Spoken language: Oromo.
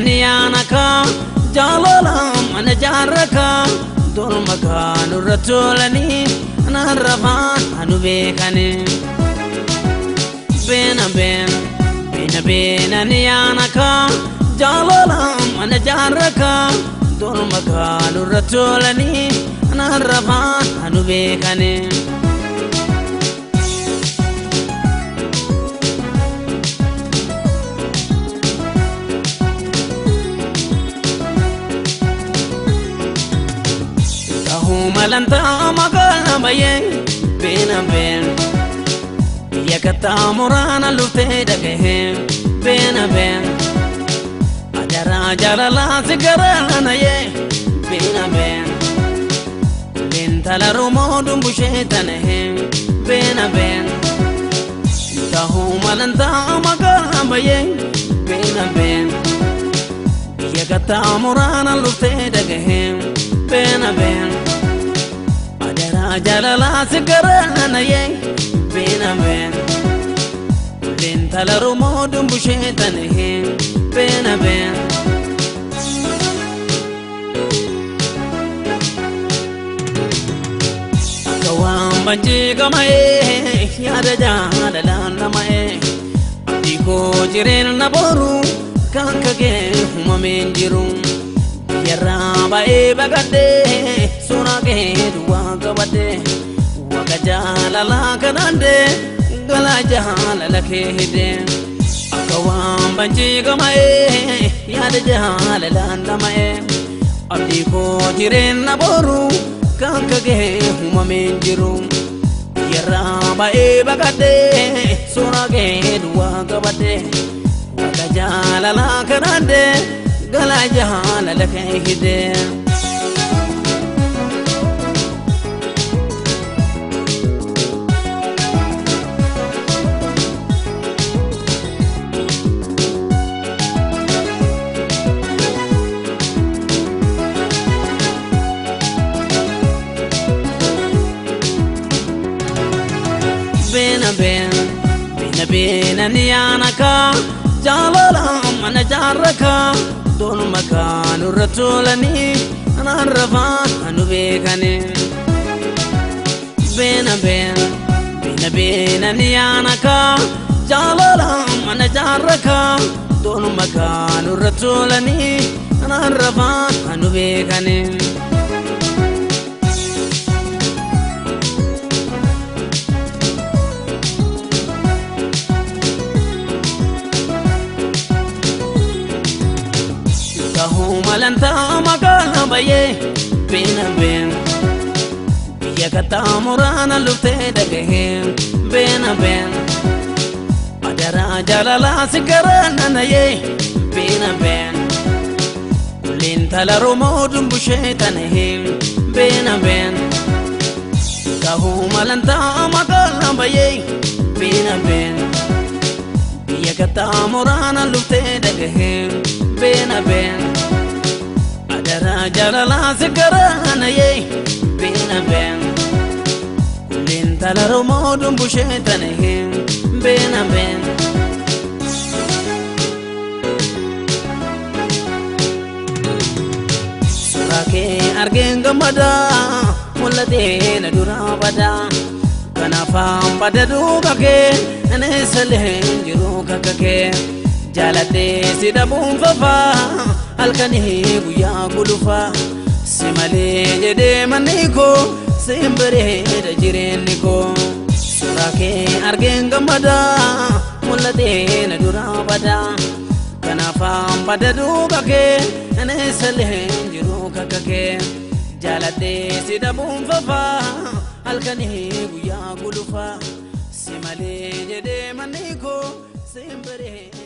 Beenaniyaanaka jaalala mana jaarraka dolma kaanurra tolanii narrafaan anu beekani. Beena beena beena beenaniyaanaka jaalala mana jaarraka dolma kaanurra tolanii narrafaan anu beekani. Malanta magala baye bena ben biyya katamurana luftee dhagahe bena ben adara jaalala si garanaye bena ben lintala rumoo dumbushee tanahe bena ben tahuu malanta magala baye bena ben biyya katamurana luftee dhagahe bena ben jaalala si garanaye bena ben lintala rumoo dumbushee tanahe bena ben. Akka waan banjii gama'ee yaada jaalalaan nama'ee abdii koo jireenya boru kan kagee uumameen jiru biyyarraa ba'ee baqadhee suuraa kee duwwaa qabadhee waqa jaalalaa kanaan galaa jaalala kee hidhee akka waan banjii gama'ee yaada jaalalaan dhama'ee abdii koo jireenya boru kan kagee uumameen jiru biyyarraa ba'ee baqadhee suuraa kee duwwaa qabadhee waqa jaalalaa kanaan galaa jaalala kee hidhee. Bena bena bena bena niyaanaka jaalala mana jaarraka dolma kaanurra tolanii narrafaan anu beekani. Bena bena bena bena niyaanaka jaalala mana jaarraka dolma kaanurra tolanii narrafaan anu beekani. Malanta magala baye bena ben biyya katamurana luftee dhagahe bena ben adara jaalala si garananaye bena ben lintala rumoo dumbushee tanahe bena ben tahuu malanta magala baye bena ben biyya katamurana luftee dhagahe bena ben adara jaalala si garanaye bena ben lintala rumoo dumbushee tanahe bena ben. Suuraa kee argeen gammadaa mul'atee na duraa badaa kanaafaan bada duuba kee aneessalee jiru kakka kee jaaladhee si dhabuun fafaa halkanii guyyaa gulufaa si malee jedhee manni koo siin bareeda jireenyi koo. Suuraa kee argeen gammadaa mul'atee na duraa badaa kanaafaan bada duuba kee aneessalee jiru kakka kee jaaladhee si dhabuun fafaa halkanii guyyaa gulufaa si malee jedhee manni koo siin bareeda.